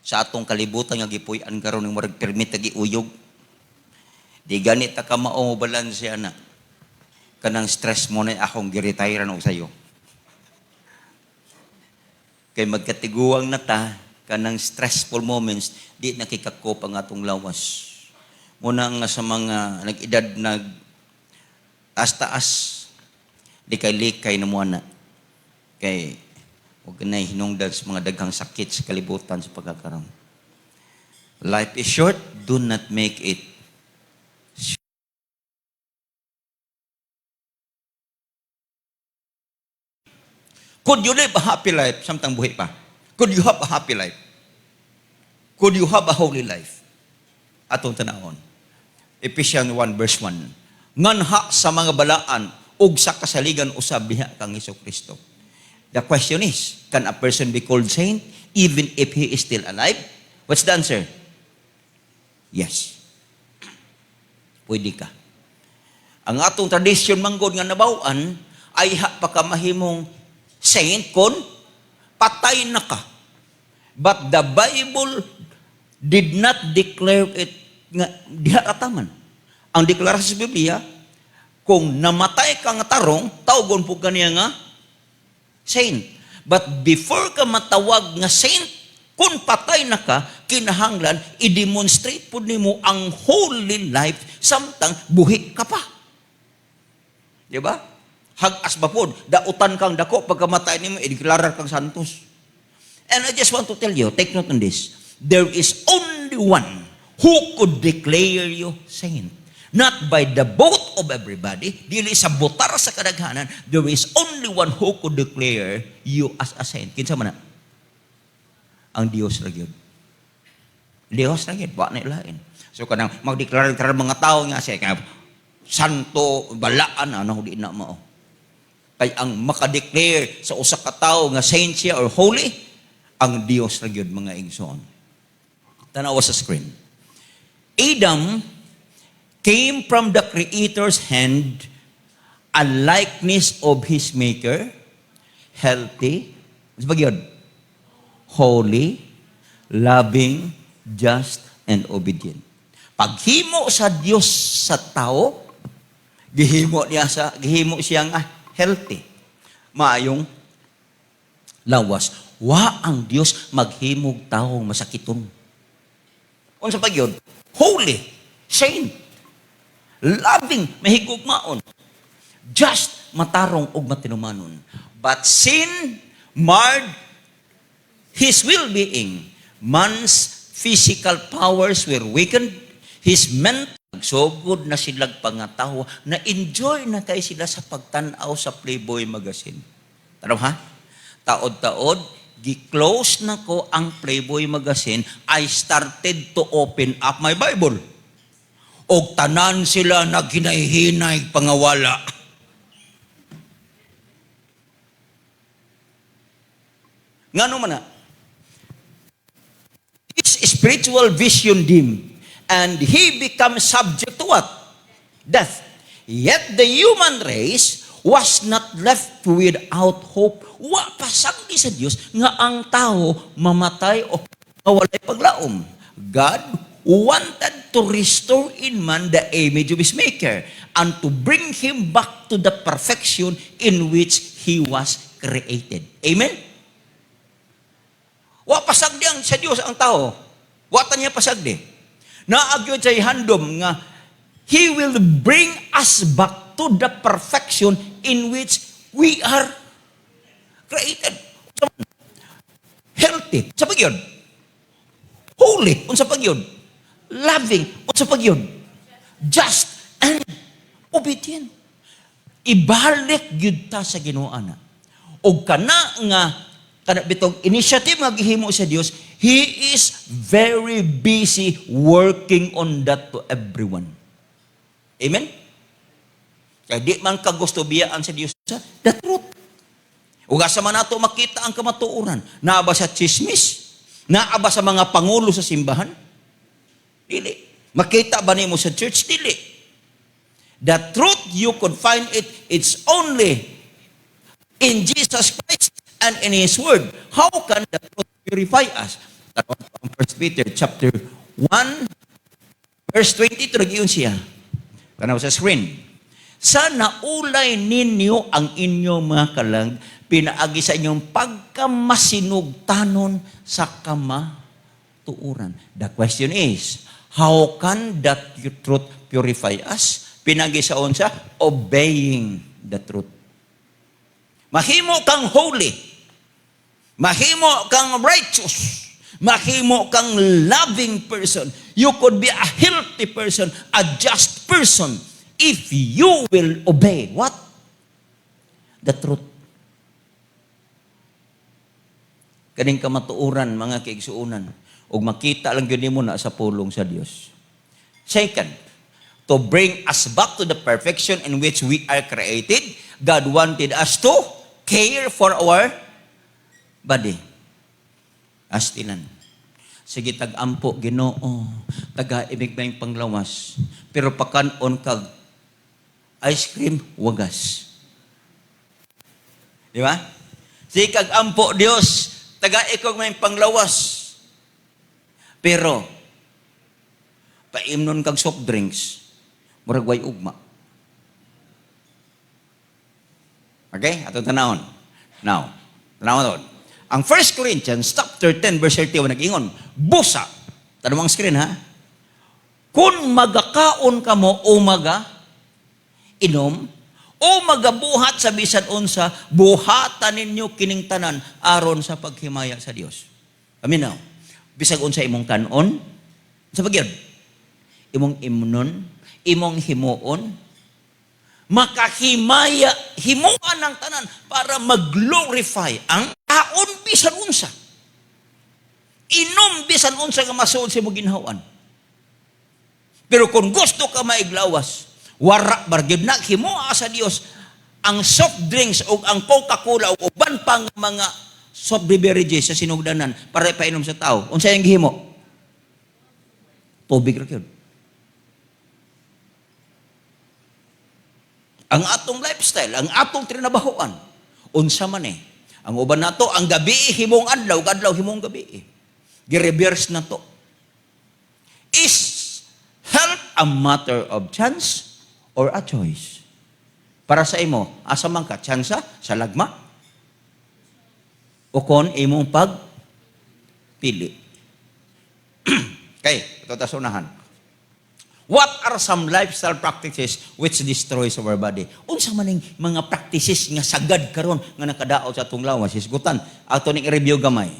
Sa atong kalibutan nga gipuy-an karon ng murag permit giuyog. Di ganit ta ka mao balanse ana. Kanang stress mo na akong gi-retire og sayo. Kay magkatiguang na ta, kanang stressful moments, di nakikakop ang atong lawas. Muna nga sa mga nag-edad nag taas-taas, di kay likay na mo na. Kay huwag na hinungdan sa mga daghang sakit sa kalibutan sa pagkakaroon. Life is short, do not make it. Could you live a happy life samtang buhi pa? Could you have a happy life? Could you have a holy life? Atong tanawon. Ephesians 1 verse 1. Nganha sa mga balaan ug sa kasaligan usab diha kang Hesus Kristo. The question is, can a person be called saint even if he is still alive? What's the answer? Yes. Pwede ka. Ang atong tradisyon manggod nga nabawan ay ha pa ka mahimong saint kon patay na ka. But the Bible did not declare it nga diha rataman. Ang deklarasyon sa Biblia, kung namatay ka nga tarong, tawgon po kaniya nga saint. But before ka matawag nga saint, kung patay na ka, kinahanglan i-demonstrate po nimo ang holy life samtang buhi ka pa. Di ba? Hagas ba po? Dautan kang dako, pagkamatay nimo, i-deklarar kang santos. And I just want to tell you, take note on this. There is only one who could declare you saint. Not by the vote of everybody, dili sa botar sa kadaghanan, there is only one who could declare you as a saint. Kinsa man na? Ang Dios ra gyud. Dios ra gyud, wa na ilain. So kanang magdeklara mga tao nga siya kaya santo, balaan, ano, di na mao. Kay ang makadeclare sa usa ka tawo nga saint siya or holy, ang Dios ra gyud, mga igsoon. Tanawa sa screen. Adam came from the Creator's hand, a likeness of his Maker, healthy, ano ba yun? Holy, loving, just, and obedient. Paghimo sa Dios sa tao, gihimo siya nga healthy. Maayong lawas. Wa ang Dios maghimog tawo masakiton. Unsa pa gyud? Holy, saint, loving, mahigugmaon, just, matarong ug matinumanon. But sin marred his well-being. Man's physical powers were weakened. His mental. Sugod na silang pangatawa, na enjoy na kay sila sa pagtanaw sa Playboy magazine. Tanaw ha? Taod-taod, gi-close na ko ang Playboy magazine, I started to open up my Bible. Og tanan sila naghinay-hinay pangawala. Ngano man na? His spiritual vision dim, and he becomes subject to what? Death. Yet the human race was not left without hope. Wa pasagdi sa Dios nga ang tao mamatay o walay paglaom. God wanted to restore in man the image of his Maker and to bring him back to the perfection in which he was created. Amen? Wa pasagdi ang sa Dios ang tao. Wa ta niya pasagdi. Naagyod sa handom nga He will bring us back to the perfection in which we are created. Healthy. Sa pagyod. Holy. Unsa pagyod. Loving. Unsa pagyod. Just and obedient. Ibalik gyud ta sa Ginoo ana. Og kana nga kana bitong initiative nga gihimo sa Dios, He is very busy working on that to everyone. Amen? Kaya di man ka gusto biyaan sa Dios sa the truth. Ug asa man nato makita ang kamatuoran? Naa ba sa chismis? Naa ba sa mga pangulo sa simbahan? Dili. Makita ba nimo sa church? Dili. The truth, you could find it, it's only in Jesus Christ and in His Word. How can the truth purify us? 1 Peter chapter 1 verse 22, nag-iyon siya. Tanaw sa screen. "Sa naulay ninyo ang inyong mga kalag, pinaagi sa inyong pagkamasinugtanon sa kamatuoran." The question is, how can that truth purify us? Pinaagi sa unsa? Obeying the truth. Mahimo kang holy. Mahimo kang righteous. Mahimo kang loving person. You could be a healthy person, a just person, if you will obey what? The truth. Kaning kamatuoran, mga kaigsuonan, ug makita lang gyud nimo na sa pulong sa Dios. Second, to bring us back to the perfection in which we are created, God wanted us to care for our body. Astilan. "Sige tag-ampo, Ginoo, tagai mig maayong panglawas." Pero pakan-on kag ice cream, wagas. Di ba? "Sige kag ampo, Dios, tagai kog maayong panglawas." Pero paimnon kag soft drinks, murag way ugma. Okay? Atong tanawon. Now, tanawon doon. Ang 1 Corinthians chapter 10 verse 31 nag-ingon, "Busa." Tanaw ang screen, ha. "Kung magakaon kamo o maga inom o magabuhat sa bisan unsa, buhatan ninyo kining tanan aron sa paghimaya sa Dios." Aminaw. Bisag unsa imong kanon, sa pagyud, imong imnon, imong himuon, makahimaya, himuan ng tanan para mag-glorify ang kaon bisan unsa. Inom bisan unsa nga masuod sa imong ginhawan. Pero kung gusto ka maiglawas, wara bargyud na himoa sa Dios ang soft drinks o ang Coca-Cola o uban pang mga soft beverages sa sinugdanan para ipainom sa tao. Unsa yang gihimo? Tubig ra gyud. Ang atong lifestyle, ang atong trinabahoan, unsa man eh. Ang uban nato, ang gabi himong adlaw, adlaw himong gabi. Gi-reverse na to. Is health a matter of chance or a choice? Para sa imo, asa man ka? Tsansa? Sa lagma? O kon imong pagpili? Okay, ito ta unahan. What are some lifestyle practices which destroys our body? Unsa man ning mga practices nga sagad karon nga nakadaot sa atong lawas? Hisgutan, ato ning i-review gamay.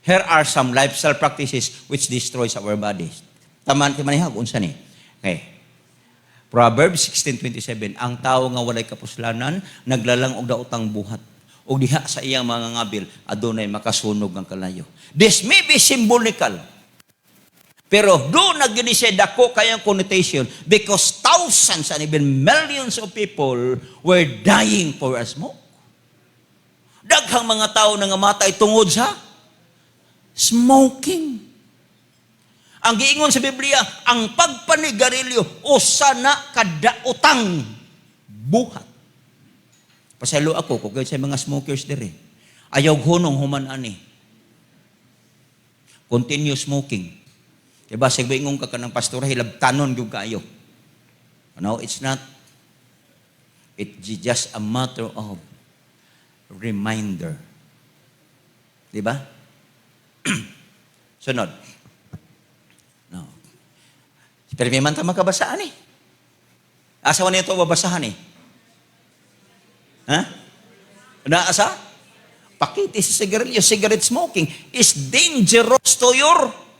Here are some lifestyle practices which destroys our bodies. Taman ti manihag unsa ni? Okay. Proverbs 16:27, "Ang tawo nga walay kapuslanan naglalang og daotang buhat, ug diha sa iyang mga ngabil adunay makasunog ang kalayo." This may be symbolical. Pero duna gyud siya dako kayang connotation because thousands and even millions of people were dying for a smoke. Daghang mga tao nangamatay tungod sa smoking. Ang giingon sa Biblia, ang pagpanigarilyo usa na kadaotang buhat. Pasaylo ako kung sa mga smokers dire. Ayaw hunong human ani. Continue smoking. Diba, sige ingon ka kanang pastor, hilabtanon gyud kaayo. No, it's not. It's just a matter of reminder. Diba? Sunod. No. Pero may man ta makabasaan eh. Asa man ito babasahan eh? Ha? Naasa? Pakiti sa sigarilyo. Cigarette smoking is dangerous to your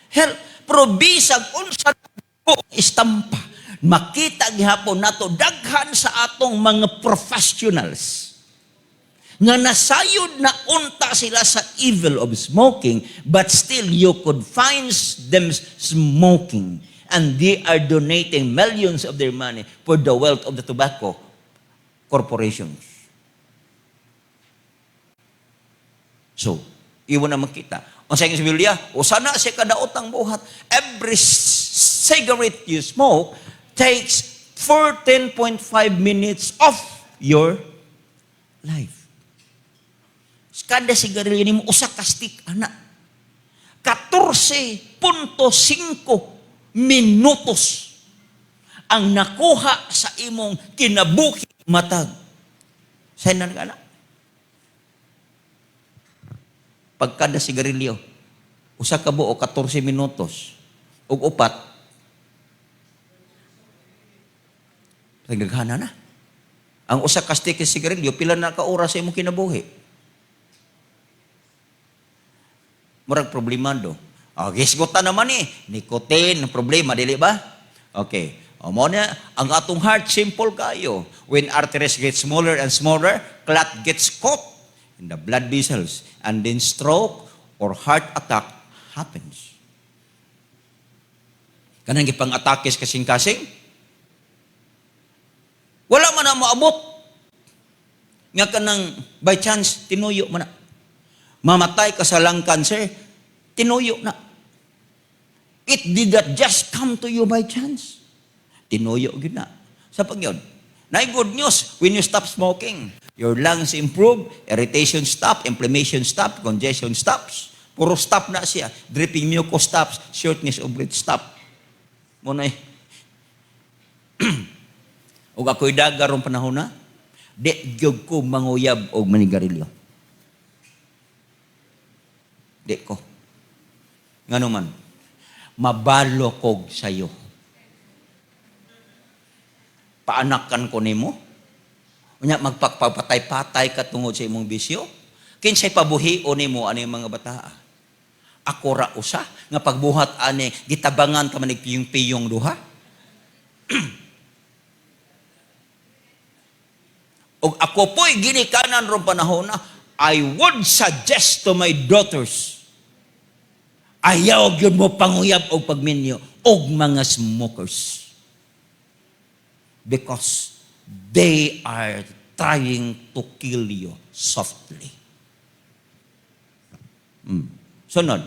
health. Pero bisag unsa po istampa, makita gihapon nato daghan sa atong mga professionals nga nasayod na unta sila sa evil of smoking, but still you could find them smoking and they are donating millions of their money for the wealth of the tobacco corporations. So, iwan na makita. Ang sa Biblia, usa na siya kadaotang buhat. Every cigarette you smoke takes 14.5 minutes of your life. Kada sigarilyo nimo usa ka stick ana. 14 14.5 minutos ang nakuha sa imong kinabuhi matag. Sa na na. Pagkada sigarilyo, usa ka buo 14 minutos ug upat nagdaghana na. Ang usa ka stick sa sigarilyo, pila na ka oras sa imong kinabuhi? Murag problemado. Oh, gisgutan naman eh. Nicotine, problema, dili ba? Okay. O mo na, ang atong heart, simple kayo. When arteries get smaller and smaller, clot gets caught in the blood vessels. And then stroke or heart attack happens. Kanang gipang-atake sa kasing-kasing, wala man na moabot. Nga kanang by chance, tinuyo man na. Mamatay ka sa lung cancer, tinuyo na. It did not just come to you by chance. Tinuyo gyud na. Sa pagyon. Na good news, when you stop smoking, your lungs improve, irritation stop, inflammation stop, congestion stops. Puro stop na siya. Dripping mucus stops, shortness of breath stop. Muna eh. Ug ako'y daga rong panahon na, di gyud ko manguyab og manigarilyo. Di ko. Ngano man, mabalo kog sayo. Paanakan ko nimo. Unya magpagpatay-patay ka tungod sa imong bisyo. Kinsay pabuhion nimo ani mga bataa? Ako ra usa nga pagbuhat ani gitabangan ka manig piyong-piyong duha. Og ako po'y ginikanan rong panahon na, I would suggest to my daughters, ayaw gyud mo panguyab og pagminyo og mga smokers. Because they are trying to kill you softly. Sunod.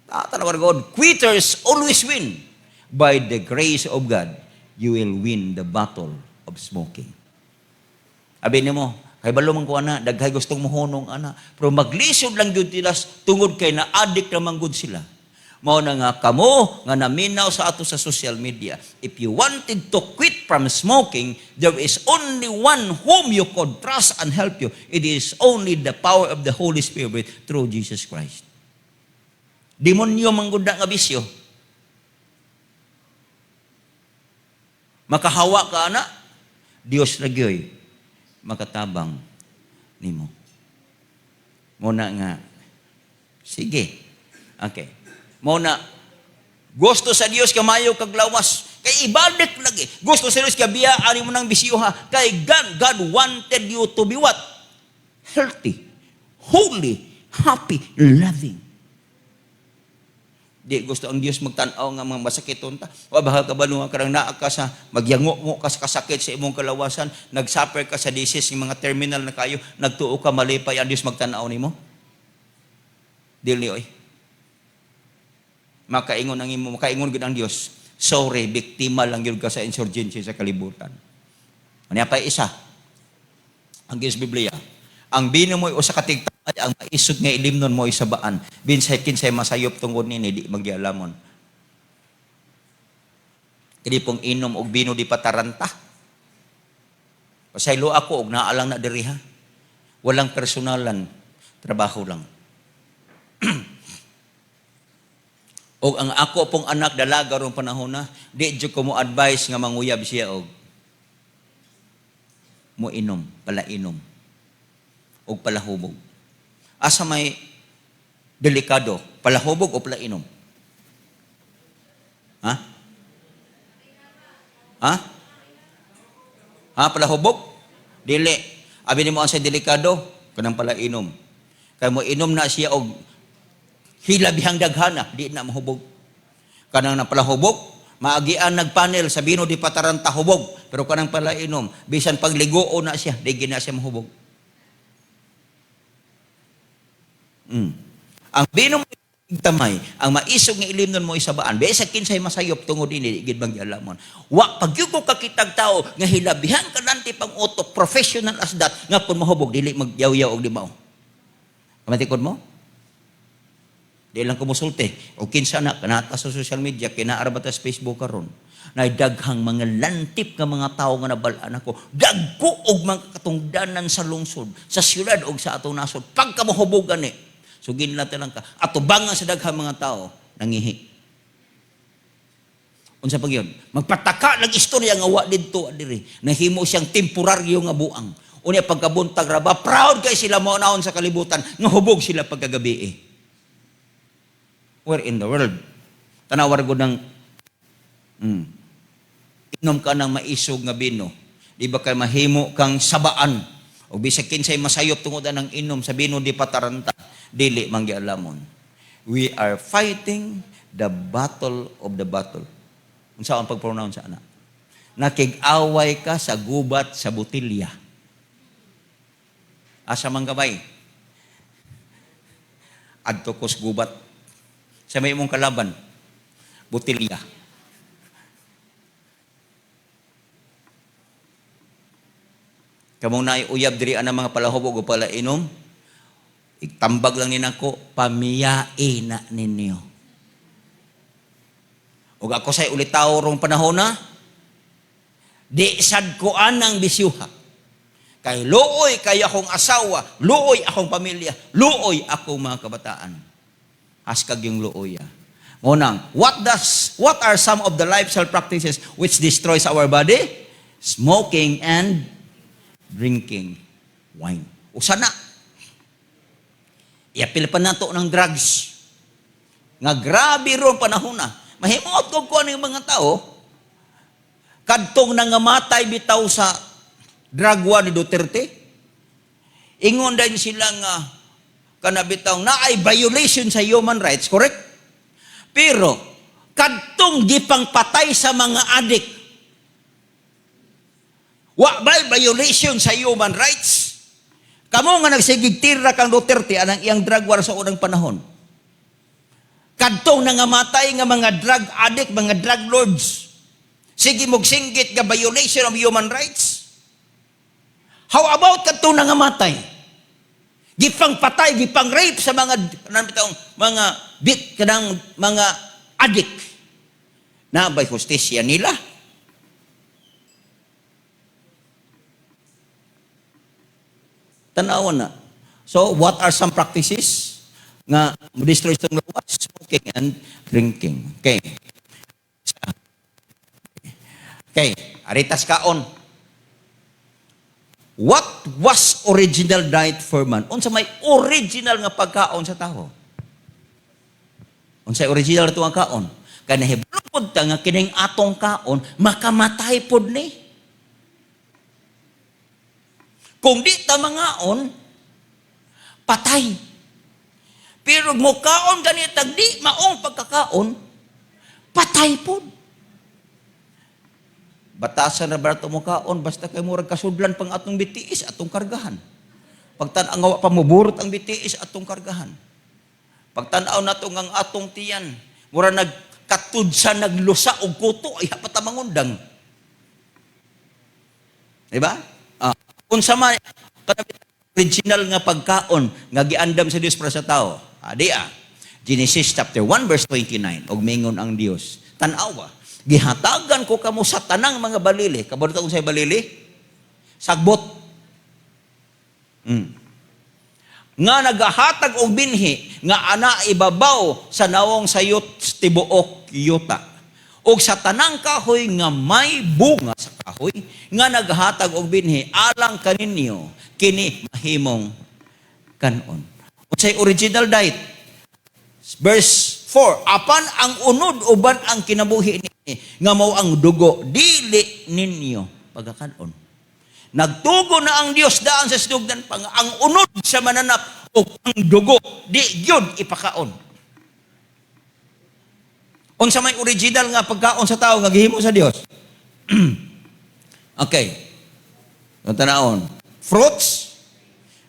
Tatanaw God, quitters always win. By the grace of God, you will win the battle of smoking. Abi nimo, kay balo man ko ana, daghay gustong mohunong ana. Pero maglisod lang gyud sila tungod kay na-addict naman gud sila. Mao na nga kamo nga naminaw sa ato sa social media. If you wanted to quit from smoking, there is only one whom you could trust and help you. It is only the power of the Holy Spirit through Jesus Christ. Demonyo man gud na nga bisyo. Makahawa ka ana, Dios ra gyud makatabang nimo. Muna nga, sige. Okay. Muna, gusto sa Dios kamayo kag lawas. Kay ibalik lagi. Gusto sa Dios kabiya ani mo nang bisyoha. Kay God wanted you to be what? Healthy, holy, happy, loving. Di gusto ang Dios magtan-aw nga mga masakiton ta. Wa baha ka ba nga karang naa ka sa magyango ka sa kasakit sa imong kalawasan, nagsuffer ka sa disease ng mga terminal na kayo, nagtuo ka malipay ang Dios magtan-aw nimo? Dili oy. Makaingon ang imo, makaingon gid ang Dios. Sorry, biktima lang gyud ka sa insurgency sa kalibutan. Ano pa isa? Ang Dios Biblia. Ang bino mo'y usa ka tigtamay, ang maisog nga ilimnon mo'y sabaan. Binsay kinsay masayop tungod nini, di magyalamon. Kini pong inom og bino di pataranta. Pasaylo ako og naalang na diri ha. Walang personalan, trabaho lang. Og ang ako pong anak dalaga rong panahon na, di jud ko mo advice nga manguyab siya og mo inom, pala inom og palahubog. Asa may delikado, palahubog o palainom? Ha? Ha? Ha, palahubog? Dili. Abi nimo ang sa delikado, kanang palainom. Kay mo inom na siya og hilabihang daghana, di na mahubog. Kanang na palahubog, maagian nagpanel sa bino di pataranta hubog, pero kanang palainom, bisan pagligo na siya, di gina siya mahubog. Ang bino mo tamay, ang maisog nga ilimnon mo isabaan, bisan kinsay masayop tungod ini, di gid magyalamon. Wa pagyud ko kakitag tao nga hilabihan kananti pang utok, professional as that, nga kung mahubog dili magyawyaw og di mao. Kamatikod mo? Di lang ko musulti. O kinsa na, kanata sa social media, kinaara ba ta sa Facebook karon? Na daghang mga lantip nga mga tao nga nabal-an ako. Dagko og mga katungdanan sa lungsod, sa syudad og sa atong nasod. Pagka mohubogan ni, so ginlatan lang ka. Atubangan sa daghang mga tao, nangihi. Unsa pag yun? Magpataka ng istorya nga wa didto diri. Nahimo siyang temporaryo nga buang. Unya pagkabuntag ra ba, proud kay sila maunahon sa kalibutan nga hubog sila pagkagabi eh. Where in the world? Tanawar ko ng inom ka ng maisog nga bino. Di ba kay mahimo kang sabaan? O bisag kinsay masayop tungod ng inom sa bino di pataranta, dili man gialamon. We are fighting the battle of the battle. Unsa ang pag-pronounce sa ana? Nakig-away ka sa gubat sa botelya. Asa man kabay? Adto ko sa gubat. Sa may imong kalaban, botelya. Kamong naay uyab diri ana mga palahubog o pala inom, itambag lang ni nako, pamiyai na ninyo. Ug ako say ulitaw rong panahon na, di sad ko anang bisyuha. Kay luoy kay akong asawa, luoy akong pamilya, luoy akong mga kabataan. Haskag yung luoy. Ngunang, what are some of the lifestyle practices which destroys our body? Smoking and drinking wine. Usa na. Iapil pa nato ng drugs. Nga grabe ron panahon na. Mahimuot ko ko ng mga tao, kadtong nangamatay bitaw sa drug war ni Duterte, ingon din sila nga kana bitaw na ay violation sa human rights, correct? Pero kadtong gipang patay sa mga adik, wa ba'y violation sa human rights? Kamo nga nagsigig tira kang Duterte anang iyang drug war sa unang panahon. Kadtong nangamatay nga mga drug addict, mga drug lords, sige mog singgit nga violation of human rights? How about kadtong nangamatay? Gipang patay, gipang rape sa mga kanang mga bit kanang mga addict. Na ba'y hustisya nila? Tanawan na. So, what are some practices nga destroy itong lawas? Smoking and drinking. Okay. Okay. Aritas kaon. What was original diet for man? Unsa may original nga pagkaon sa tao? Unsa original ato ang kaon? Kay nahibalo pod ta nga kining atong kaon makamatay pod ni. Kung di ta mangaon, patay. Pero mukaon ganitag di maong pagkakaon, patay pod. Batasan na ba ito mukaon, basta kay murag kasudlan pang atong bitiis, atong kargahan. Pagtan-aw nga wa pa muburot ang bitiis, atong kargahan. Pagtan-aw nato ang atong tiyan, mura nagkatud sa naglusa og kuto, ay hapata mangundang. Diba? Unsa man original nga pagkaon nga giandam sa Dios para sa tao. Adi ah. Genesis chapter 1 verse 29 og mingon ang Dios. Tan-awa, gihatagan ko kamo sa tanang mga balili. Kabalo ta unsay balili? Sagbot. Nga nagahatag og binhi nga ana ibabaw sa nawong sayot tibuok yuta. Og sa tanang kahoy nga may bunga sa kahoy nga naghatag og binhi alang kaninyo kini mahimong kanon. Unsay original diet? Verse 4, apan ang unod uban ang kinabuhi ni nga mao ang dugo dili ninyo pagakanon. Nagtugo na ang Dios daan sa sinugdan pa nga ang unod sa mananap o ang dugo di gyud ipakaon. Unsa may original nga pagkaon sa tao nga gihimo sa Dios? Okay. Tanawon. Fruits,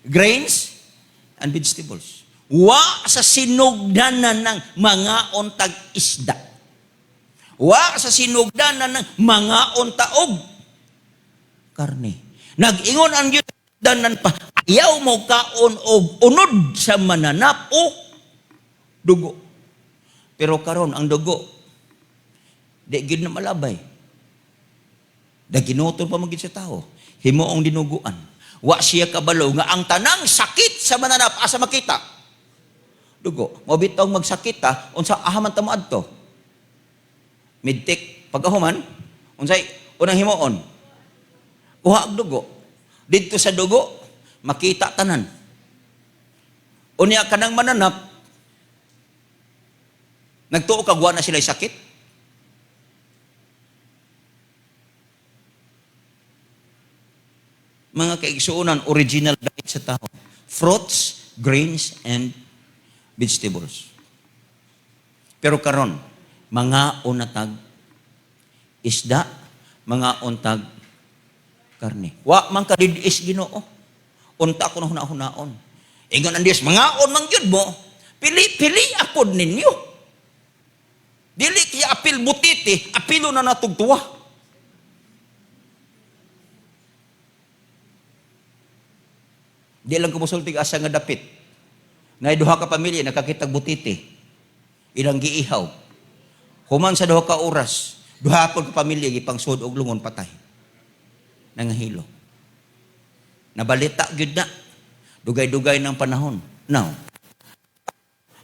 grains, and vegetables. Wa sa sinugdanan ng mga untag isda. Wa sa sinugdanan ng mga untaog karne. Nag-ingon ang Dios danan pa, ayaw mo kaon og unod sa mananap o Dugo. Pero karon ang dugo di gid na malabay. Da ginuton pa man gid sa tao. Himuong dinuguan. Wa siya kabalo nga ang tanang sakit sa mananap asa makita? Dugo. Mao bitong magsakit ta, unsa aha man ta moadto? Medtech pagkahuman, unsay unang himuon? Kuha og dugo. Didto sa dugo makita tanan. Unya kanang mananap, nagtuo kag wa na sila sakit? Mga kaigsuonan, original diet sa tao: fruits, grains, and vegetables. Pero karon, mangaon na tag isda, mangaon tag karne. Wa man kadidis Ginoo. Unta ko na huna-hunaon. Ingon ang Dios, mangaon man gyud mo, pili-pili apod ninyo. Dili kaya apil butiti, apilo na natog tuwa. Di lang ko mosulti asa nga dapit. Nay duha ka pamilya nakakitag butiti. Ilang giihaw. Human sa 2 ka oras, duha pod ka pamilya gipangsud og lungon, patay. Nangahilo. Nabalita gyud na. Dugay-dugay ng panahon. Now,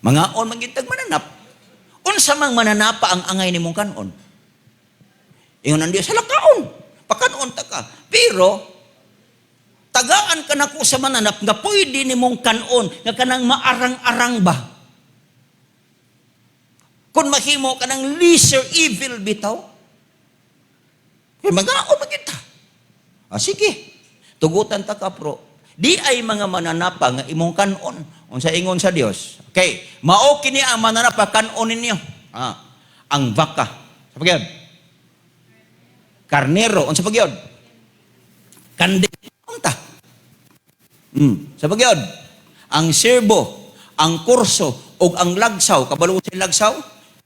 mangaon man gyud tag mananap. Unsa mang mananapa ang angay nimong kanon? Ingon ang Dios, halakaon. Pakanon ta ka. Pero tagaan ka nako sa mananap nga pwede nimong kanon, nga kanang maarang-arang ba? Kung mahimo ka ng lesser evil bitaw, kay magaon man kita. Ah, sige, tugutan ta ka pro. Di ay mga mananapa nga imong kanon. Unsa ingon sa Dios? Okay, mao kini ang mananapa kanon ninyo. Ah, ang baka. Sa pagyod? Karnero. Unsa pagyod? Kanding. Unta. Sa pagyod? Ang serbo, ang kurso, ug ang lagsaw. Kabalo sa lagsaw?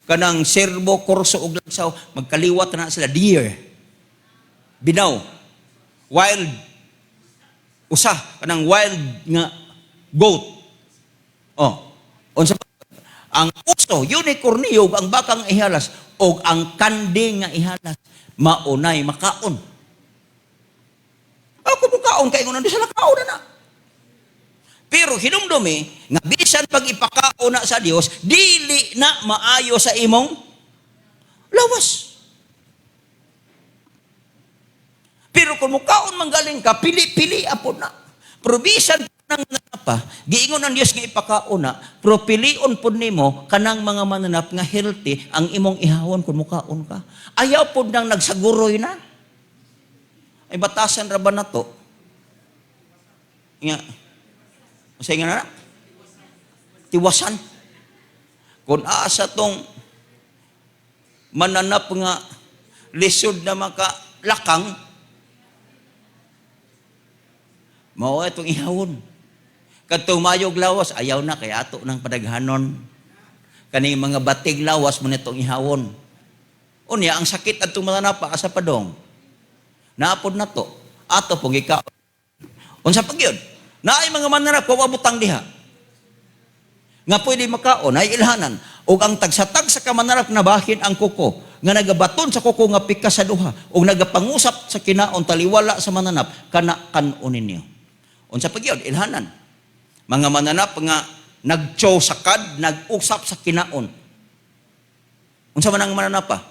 Kanang serbo, kurso, ug lagsaw, magkaliwat na sila. Deer. Binaw. Wild. Usa. Kanang wild nga goat. Oh. Unsa pa? Ang uso, unicornio, ang bakang ihalas, o ang kanding nga ihalas, maunay makaon. Ako mukaon, kay ingon sa kaon na na. Pero hinumdumi, nga bisan pag ipakaon na sa Dios, dili na maayo sa imong lawas. Pero kung mukaon manggaling ka, pili-pili apod na. Pero bisan nang mananapa, giingon ang Dios nga ipakaon na, pero pilion pod nimo kanang mga mananap nga healthy ang imong ihawon kung mukaon ka. Ayaw pod nang nagsaguroy na. Ay batasan ra ba na to? Nga, unsay nga na? Tiwasan. Kung asa tong mananap nga lisod na makalakang, mao itong ihawon. Kadtong mayog lawas, ayaw na kay ato ng padaghanon. Kaning mga batig lawas mo nitong ihawon. Unya, ang sakit adtong mananapa asa padong. Naapod na to. Ato pong ikaw. Unsa pag yun? Naay mga mananap, wa butang diha. Nga pwede makaon, ay ilhanan. O ang tagsatag sa kamanarap na bahin ang kuko, nga nagabaton sa kuko nga pikas sa duha, o nagapangusap sa kinaon taliwala sa mananap, kana kanon ninyo. Unsa pag yun? Ilhanan. Mga mananap nga nagcho sa kad, nag-usap sa kinaon. Unsa man ang mananapa?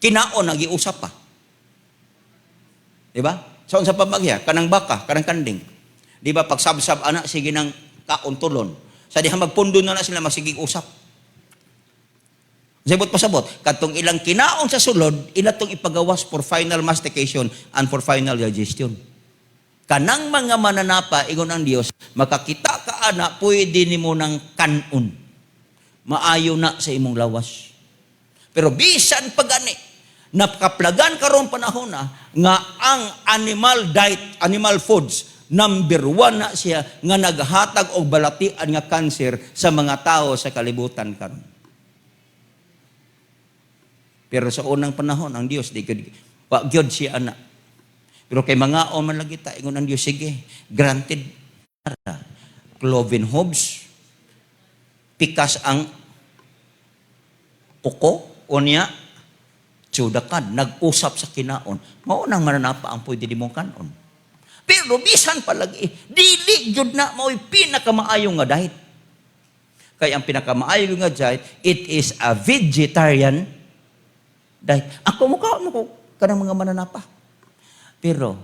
Kinaon nagiusap pa. Diba? Sa unsa pamagya, kanang baka, kanang kanding. Di ba pagsabsab ana sige nang kaon tulon. Sa diha magpundo na na sila masigig usap. Sabot pasabot, kadtong ilang kinaon sa sulod, ila tong ipagawas for final mastication and for final digestion. Kanang mga mananapa, ingon ang Dios, makakita ka ana, pwede nimo nang kanon. Maayo na sa imong lawas. Pero bisan pagani, nakaplagan karon panahon na nga ang animal diet, animal foods, number 1 na siya nga naghatag og balatian nga kanser sa mga tao sa kalibutan karon. Pero sa unang panahon, ang Dios di gyud wa gyud siya ana. Pero kay mga man lagi ta, ingon ang Dios, sige, granted. Cloven hooves, pikas ang Kuko, unya, chew the cud, nag-usap sa kinaon. Mao nang mananapa ang pwede nimong kanon. Pero bisan palagi, dili gyud na mao'y pinakamaayo nga diet. Kaya ang pinakamaayo nga diet, it is a vegetarian diet. Ako, mukaon mo ko kanang mga mananapa. Pero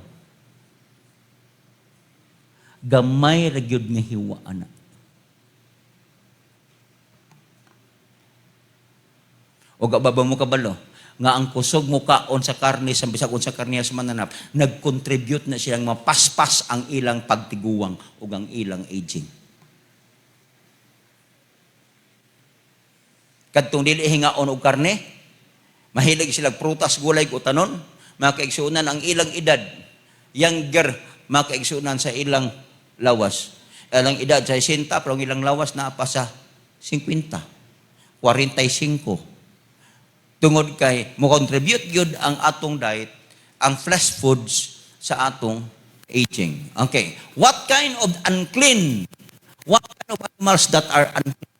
gamay ra gyud nga hiwa ana. O gaba mo kabalo nga ang kusog mo kaon sa karne sa bisag unsa karne sa mananap, nag-contribute na silang mapaspas ang ilang pagtiguang ug ang ilang aging. Kadtong dili hingaon og karne, mahilig sila prutas, gulay ug tanon, mga kaigsuonan, ang ilang edad younger, mga kaigsuonan, sa ilang lawas. Ilang edad sa 60, pero ang ilang lawas naa pa sa 50, 45. Tungod kay mo contribute gyud ang atong diet, ang flesh foods, sa atong aging. Okay. What kind of unclean? What kind of animals that are unclean?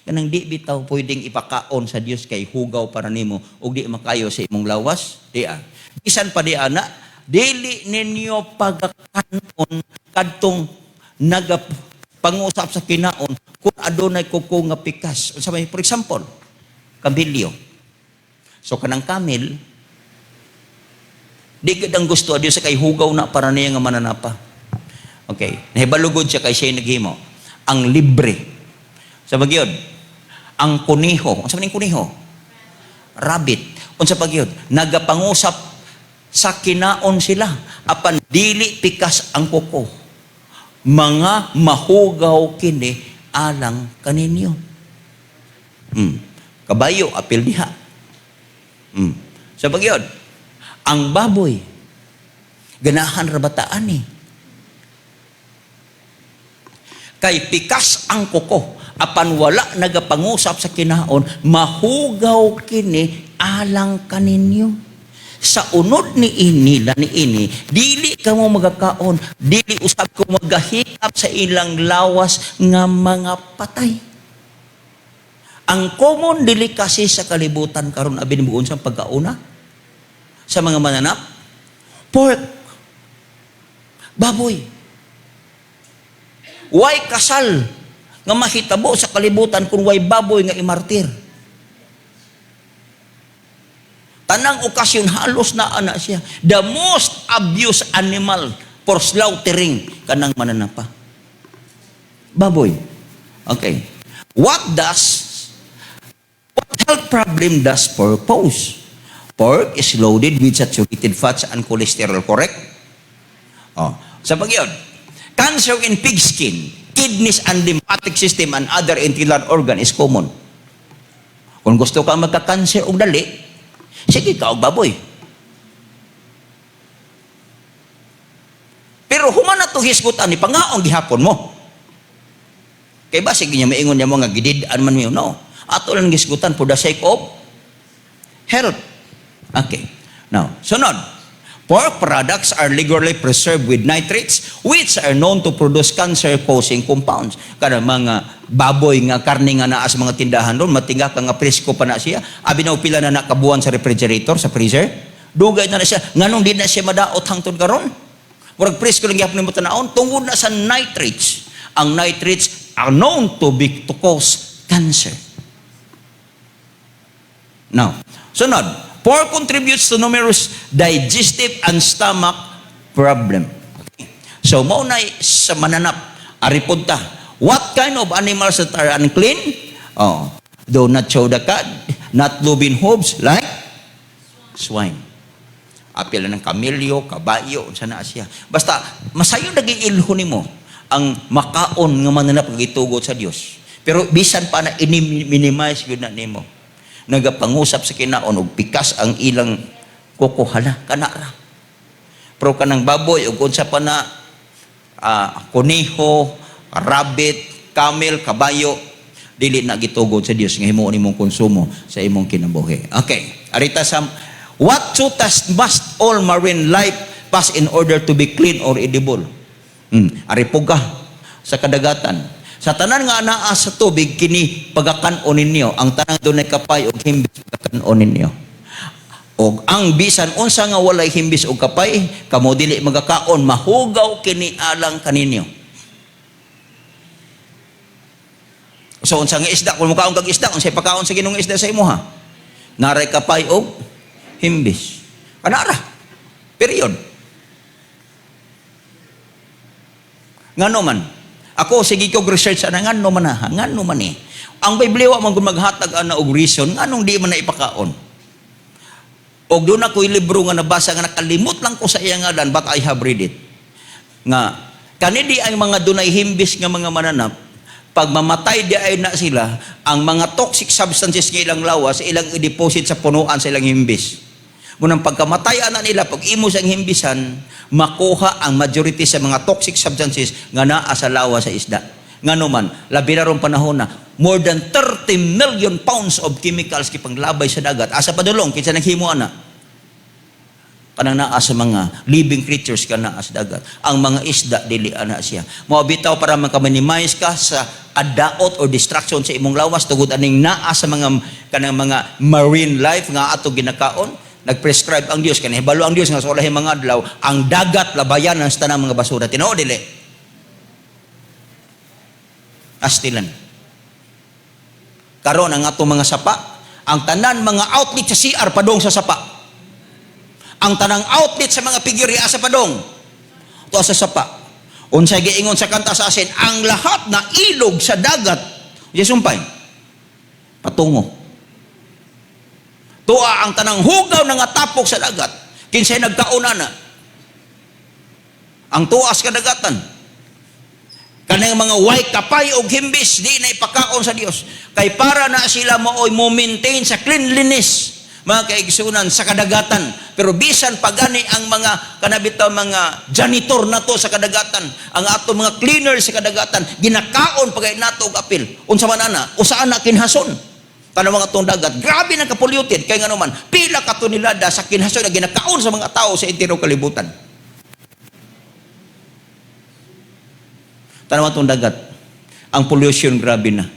Kanang di bitaw pwedeng ipakaon sa Dios kay hugaw para nimo ug di makayo sa imong lawas, di ah. Bisan pa di ana, dili ninyo pagakanon kadtong nagapangusap sa kinaon kung adunay kuko nga pikas. Unsa may, for example, kamilyo. So kanang camel, di gid ang gusto Dios sa kay hugaw na para niya nga mananapa. Okay, nahibalo gud siya kay siya naghimo. Ang libre. Sa magyod, ang kuniho. Unsa man ning kuniho? Rabbit. Unsa pa gyud? Nagapangusap sa kinaon sila apan dili pikas ang kuko. Mga mahugaw kini alang kaninyo. Kabayo, apil diha. Sa bagyon, ang baboy, ganahan ra bataan ni. Kay pikas ang kuko, apan wala nagapangusap sa kinaon, mahugaw kini alang kaninyo. Sa unod ni ini, ni ini, dili ka mo magakaon, dili usab ko magahikap sa ilang lawas nga mga patay. Ang common delicacy sa kalibutan karon, abi nimo unsang pagkauna sa mga mananap? Pork. Baboy. Way kasal nga mahitabo sa kalibutan kung way baboy nga imartir. Tanang okasyon halos na ana siya. The most abused animal for slaughtering, kanang mananapa. Baboy. Okay. What health problem does pork pose? Pork is loaded with saturated fats and cholesterol, correct? Oh, sa bagyon, cancer in pig skin, kidneys and lymphatic system and other internal organ is common. Kung gusto ka magka-cancer og dali, sige ka og baboy. Pero human na to hisgutan ni pangaong gihapon mo. Kay ba sige niya maingon niya mo nga gidid-an man niyo, no. Ato lang gisgutan for the sake of health. Okay. Now, sunod. Pork products are legally preserved with nitrates, which are known to produce cancer-causing compounds. Kada mga baboy nga karne nga naa sa mga tindahan doon, matinga ka nga presko pa na siya. Abi na pila na nakabuan sa refrigerator, sa freezer. Dugay na na siya. Nganong di na siya madaot hangtod karon? Murag presko lang gyapon nimo tanawon tungod na sa nitrates. Ang nitrates are known to cause cancer. Now, sunod, pork contributes to numerous digestive and stomach problem. Okay. So, mao na sa mananap, ari pud ta. What kind of animals that are unclean? Oh, do not show the cud, not cloven hooves, like swine. Apil na ng kamilyo, kabayo, unsa na siya. Basta, masayo naging ilho nimo ang makaon nga mananap nga gitugot sa Dios. Pero bisan pa na ini-minimize gyud na nimo. Nagapangusap sa kinaon og pikas ang ilang kuko, hala kana ra. Pero kanang baboy ug unsa pa na kuneho, rabbit, camel, kabayo, dili na gitugod sa Dios nga himuon nimong konsumo sa imong kinabuhi. Okay, arita sa what two tests must all marine life pass in order to be clean or edible? Ari ka sa kadagatan. Sa tanan nga anaa sa tubig, kini pagakan-on ninyo. Ang tanan dunay kapay og himbis, pagakan-on ninyo. Og ang bisan unsa nga walay himbis og kapay, kamo dili magakaon, mahugaw kini alang kaninyo. So unsa nga isda, kung mukaon kag isda, unsay pakaon sa Ginoong isda sa imuha? Naray kapay og himbis. Kanara. Period. Ngano man? Ako sige kog research ana, ngano man ha? Ngano man eh? Ang Biblia wa man gud maghatag ana og reason nganong di man na ipakaon. Og doon ako'y libro nga nabasa nga nakalimot lang ko sa iya ngalan, but I have read it. Nga kani di ang mga dunay himbis nga mga mananap, pag mamatay di ay na sila, ang mga toxic substances nga ilang lawas, ilang i-deposit sa punuan sa ilang himbis. Munang pagkamatay ana nila, pag imo sa himbisan, makuha ang majority sa mga toxic substances nga naa sa lawas sa isda. Ngano man, labi na rong panahon na, more than 30 million pounds of chemicals kipanglabay sa dagat. Asa padulong, kinsa naghimo ana? Kanang naa sa mga living creatures ka naa sa dagat. Ang mga isda, dili ana siya. Mao bitaw para makaminimize ka sa adaot or destruction sa imong lawas tungod aning naa sa mga kanang mga marine life nga ato ginakaon. Nag-prescribe ang Dios, kanang hibalo ang Dios nga sa ulahing mga adlaw, ang dagat labayan ang tanang mga basura. Tinuod dili? Astilan. Karon ang atong mga sapa, ang tanan mga outlet sa CR padong sa sapa. Ang tanang outlet sa mga figure asa padong to sa sapa. Unsay giingon sa kanta sa asin, ang lahat na ilog sa dagat, sumpay patungo. Tuwa ang tanang hugaw na nga tapok sa dagat, kinsay nagkauna na. Ang tuas kadagatan. Kanang mga way kapay og himbis di na ipakaon sa Dios. Kay para na sila maoy mo maintain sa cleanliness, mga kaigsunan, sa kadagatan. Pero bisan pagani ang mga kanabitaw mga janitor nato sa kadagatan, ang ato mga cleaner sa kadagatan, ginakaon pagay nato og apil. Unsa man ana, usaan na kinhason? Tanawang mga atong dagat, grabe na ka-polluted. Kay ngano man, pila ka tonelada sa kinhason na ginakaon sa mga tao sa entero kalibutan. Tanawang atong dagat, ang pollution grabe na.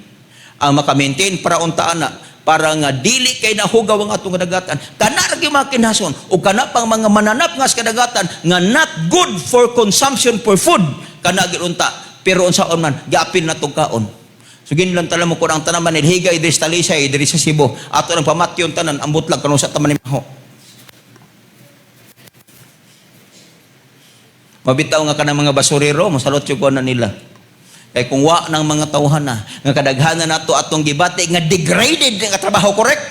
Ang maka-maintain para untaan na, para nga dili kay nahugaw ang atong kadagatan. Kana ra gyud mga kinhason o kana pang mga mananap nga sa kadagatan nga not good for consumption for food, kana gyud unta. Pero unsaon man, giapil na tong kaon. So ginlan tala mo kung ang tanan man higay diri sa Talisay, diri sa Cebu, ato nang pamatyon tanan, ambot lang kanu sa taman ni Maho. Mabitaw nga kanang mga basurero, masalot yung kuwan na nila. Kay kung wa ng mga tawhan na, nga kadaghanan nato atong gibati nga degraded nga trabaho, correct?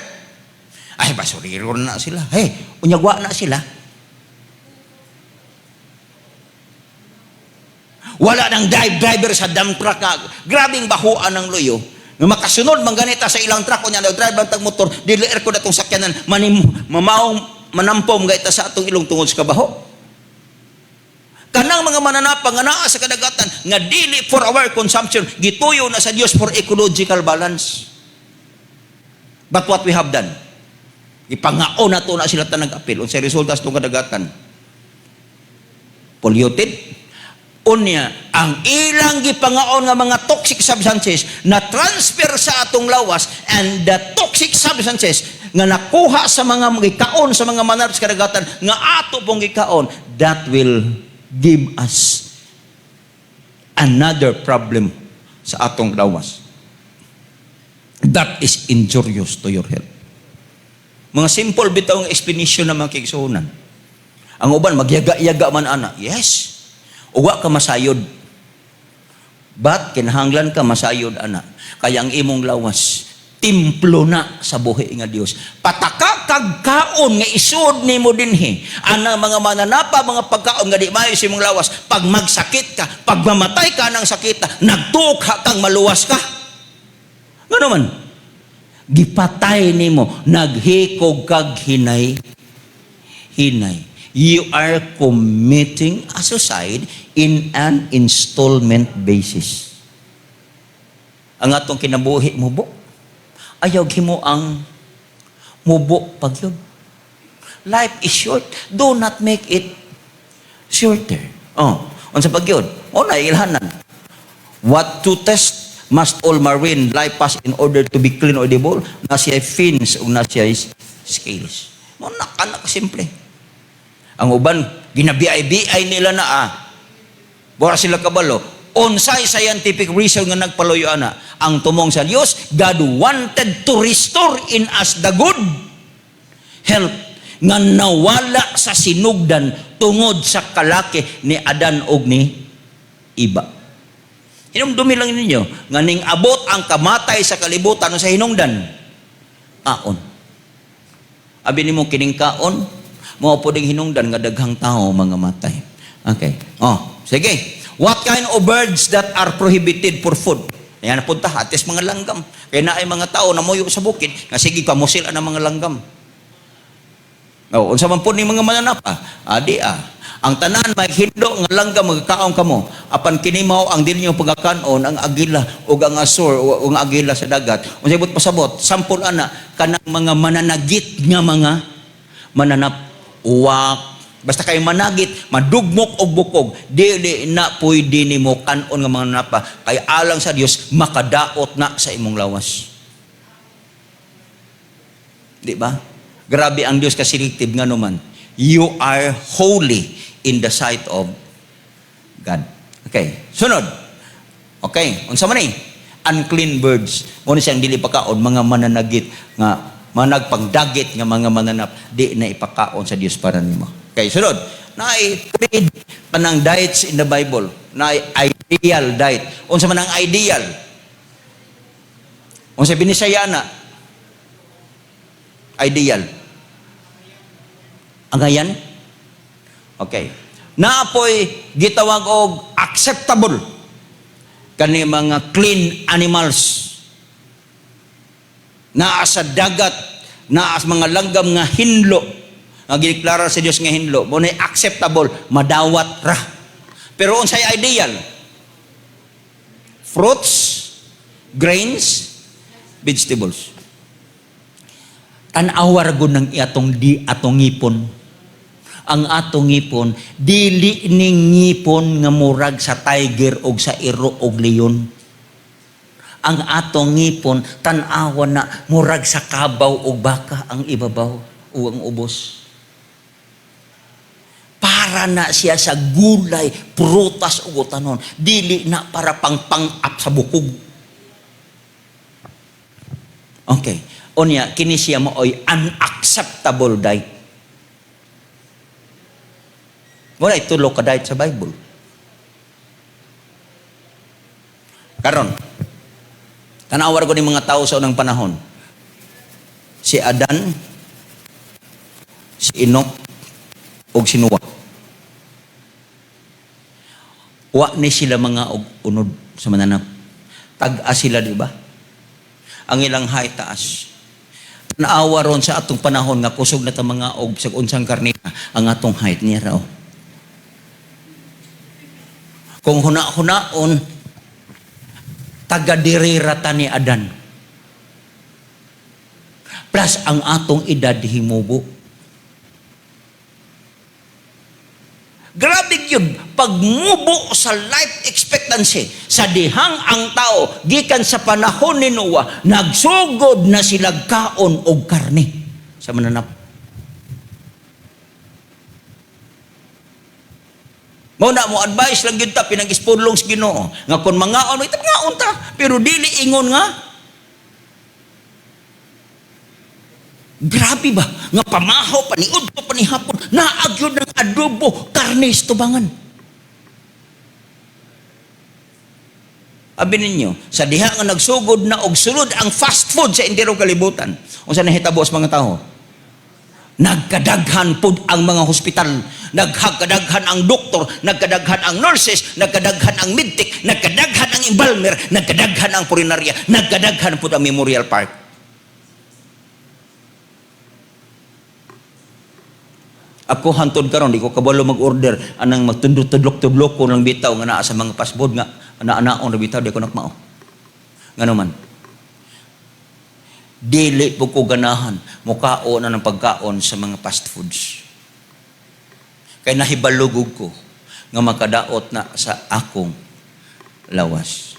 Ay, basurero na sila. Hey, unyag wa na sila. Wala nang driver sa dump truck nga. Grabing bahuan ng luyo. Nga makasunod man ganita sa ilang truck, unya drive ang tag motor, dili aircon atong sakyanan, mamaong manampom gaita sa atong ilong tungod sa kabaho. Kanang mga mananapa nga naa sa kadagatan nga dili for our consumption, gituyo na sa Dios for ecological balance. But what we have done, ipangaon na to na sila tanag apil. Unsay resulta sa itong kadagatan? Polluted. Unya, ang ilang gipangaon nga mga toxic substances na transfer sa atong lawas, and the toxic substances nga nakuha sa mga gikaon sa mga mananap sa kadagatan nga ato pong gikaon, that will give us another problem sa atong lawas. That is injurious to your health. Mga simple bitaw ang explanation ng mga kigsunan. Ang uban, magyaga-yaga man ana. Yes. Uwa ka masayod. But kinahanglan ka masayod ana. Kaya ang imong lawas, templo na sa buhi nga Dios. Pataka kag kaon nga isud nimo dinhi. Ana mga mananapa, mga pagkaon nga di maayo sa imong lawas, pag magsakit ka, pag mamatay ka ng sakit, nagtukha kang maluwas ka. Ngano man? Gipatay nimo, naghikog kag hinay. Hinay. You are committing a suicide in an installment basis. Ang atong kinabuhi mubo. Ayaw himo ang mubo pagyud. Life is short. Do not make it shorter. Oh, unsa pagyud? O na ilhanan. What to test? Must all marine life pass in order to be clean or edible? Na siya fins o na siya scales. Mao na kana simple. Ang uban, ginabiay-biay nila na ah. Wala sila kabalo. Unsay scientific reason nga nagpaluyo ana? Ang tumong sa Dios, God wanted to restore in us the good health nga nawala sa sinugdan tungod sa kalaki ni Adan og ni Eva. Hinumdumi lang ninyo nga ning abot ang kamatay sa kalibutan sa hinungdan. Kaon. Abi nimo kining kaon, mao po ding hinungdan nga daghang tao mga matay. Okay. Oh, sige. What kind of birds that are prohibited for food? Ayan na punta, ates mga langgam. Kaya na ay mga tao na muyo sa bukid, nga sige kamusil ang mga langgam. Oh, unsa man po ni mga mananap ah? Adi ah. Ang tanan may hinlo nga langgam magkaon kamo. Apan kini mao ang dili niyo pagkaon, ang agila ug ang azure o ang agila sa dagat. Unsay buot pasabot? Sample ana kanang mga mananagit nga mga mananap, uwak. Basta kay managit, madugmok og bukog, dili na pwede nimo kan-on nga mga mananap kay alang sa Dios makadaot na sa imong lawas. Di ba? Grabe ang Diyos ka selective nga naman. You are holy in the sight of God. Okay, sunod. Okay, unsa man ni? Unclean birds. Mao ni siyang dili pakaon mga mananagit nga managpangdagit nga mga mananap di na ipakaon sa Dios para nimo. Okay, sunod. Naay three kanang diets in the Bible. Naay ideal diet. Unsa man ang ideal? Unsa binisaya na? Ideal. Angayan? Okay. Naapoy gitawag og acceptable kani mga clean animals. Naa sa dagat, naa sa mga langgam nga hinlo, nga gideklara sa Dios nga hinlo, mo na acceptable, madawat ra. Pero unsay ideal? Fruits, grains, vegetables. Tan-awa ra gud ng atong di atong ngipon. Ang atong ngipon dili ning ngipon nga murag sa tiger og sa iro og leon. Ang atong ngipon tan-awa na murag sa kabaw og baka ang ibabaw o ang ubos. Para na siya sa gulay, prutas ug utanon, dili na para pang pang-up sa bukog. Okay. Unya, kini siya maoy unacceptable diet. Wala tulo ka diet sa Bible. Karon, tanawar ko ni mga tao sa unang panahon. Si Adan, si Enoch, ug si Noah. Wa ni sila mga og unod sa mananap. Tag-a sila, di ba? Ang ilang height taas. Naawa ron sa atong panahon nga kusog na ta mga og sa unsang karnita ang atong height niya raw. Kung huna-hunaon, taga-diri ra ta ni Adan. Plus ang atong edad himubo. Grabe yun, pagmubo sa life expectancy, sa dihang ang tao, gikan sa panahon ni Noah, nagsugod na sila kaon og karne sa mananap. Mao na mo advice lang gyud ta pinag-ispudlong sa Ginoo nga kun mangaon ito mangaon ta, pero dili ingon nga grabe ba nga pamahaw paniudto panihapon naa gyud ng adobo karne sa tubangan. Abi ninyo, sa diha nga nagsugod na og sulod ang fast food sa enterong kalibutan, unsa nahitabo sa mga tawo? Nagkadaghan pud ang mga hospital, nagkadaghan ang doktor, nagkadaghan ang nurses, nagkadaghan ang medtech, nagkadaghan ang embalmer, nagkadaghan ang purinarya, nagkadaghan pud ang memorial park. Ako hantod karon di ko kabalo mag-order anang magtundok-tudlok-tudlok ko ng bitaw nga naa sa mga pasbod nga ana-anaon ra bitaw di ko nakmao. Ngano man? Dili po ko ganahan mukaon na ng pagkaon sa mga fast foods. Kay nahibalugog ko nga makadaot na sa akong lawas.